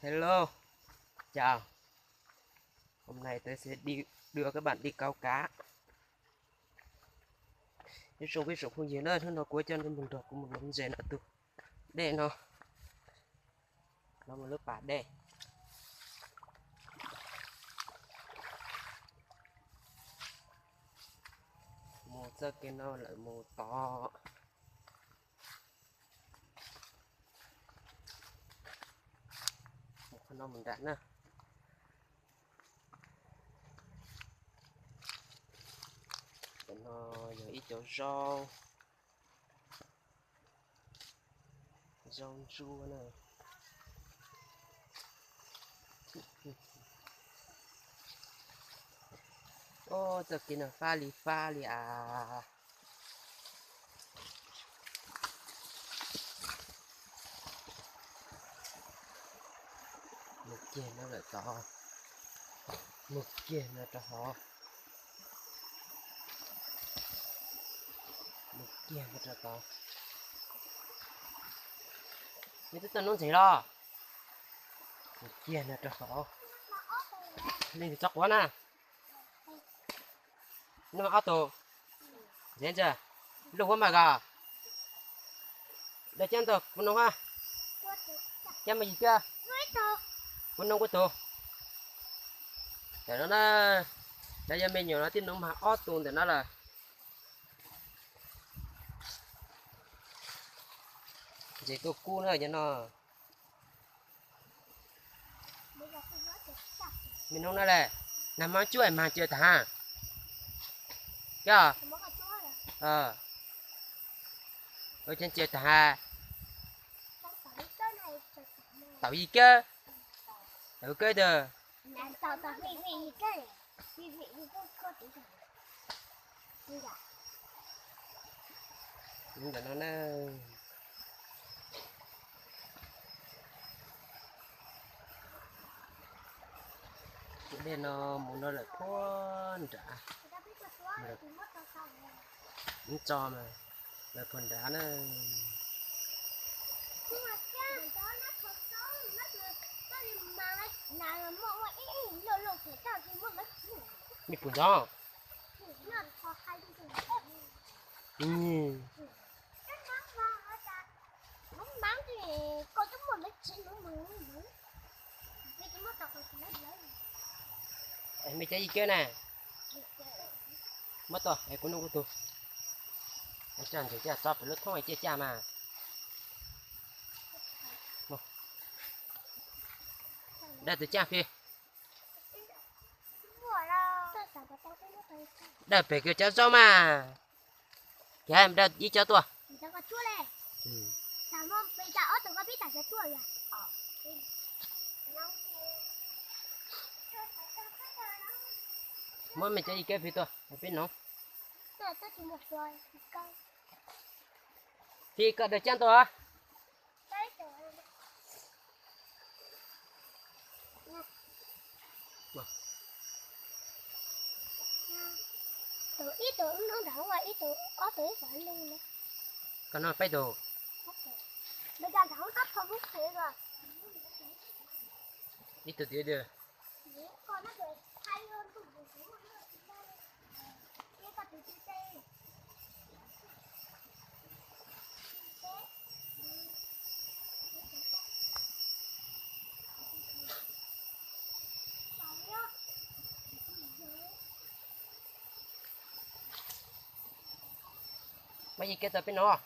Hello, chào. Hôm nay tôi sẽ đi, đưa các bạn đi câu cá. Ib tsoom phooj ywg na, hnub no kuv coj nej mus nrog kuv mus nuv ntses no tus dej no, no mus lub pas dej. Mus txoj kev no lawm mus tod. Mus qhov no mus nram na. Tam no yog ib cov zaub, zaub ntsuab na. Ub, txoj kev no fab li fab li as. Mus kiag no lawm tod, mus kiag no rau hov, mus kiag no rau tod. Neb twb tau nub ntses los? Mus kiag no rau hov, leej twg tso quav na? Nub ob tug, ntses ntsa, luj huab mas kos, dawb cab ntau, kuv nug a, cab mas yim kiag, kuv nug kuv tug. Tam no na, cov yog me nyuam no tib nub mag ob tug ntawm no lawm. Ntses tuaj kub na cov no. Me nub no le, nag hmo cuaj mag caws tag ha. Cov, ua caws tag ha. Tau yim kawb, tau kawb tag. Ntawm no na, tus dej no mus no lawm puag nrad, mus tso mas lawm puag nrad na. Me pum ntxoov. Me cov yim kawb na, muab tuaj es kuv nug kuv tug. Coj ntses coj tso pem lub thoob ciaj caj mas. Dawb tus caj fi. Dawb pem kws cov zaub mas. Kiag dawb ib co tuaj. Muab me cov yim kawb fi tuaj peb noov. Fi koj dawb caj tuaj. Tus ib tug ub nrog ib tug ob tug ib tug. Koj noj peb tug. Ib tug twg twg. Muab yim kawb tso peb nov.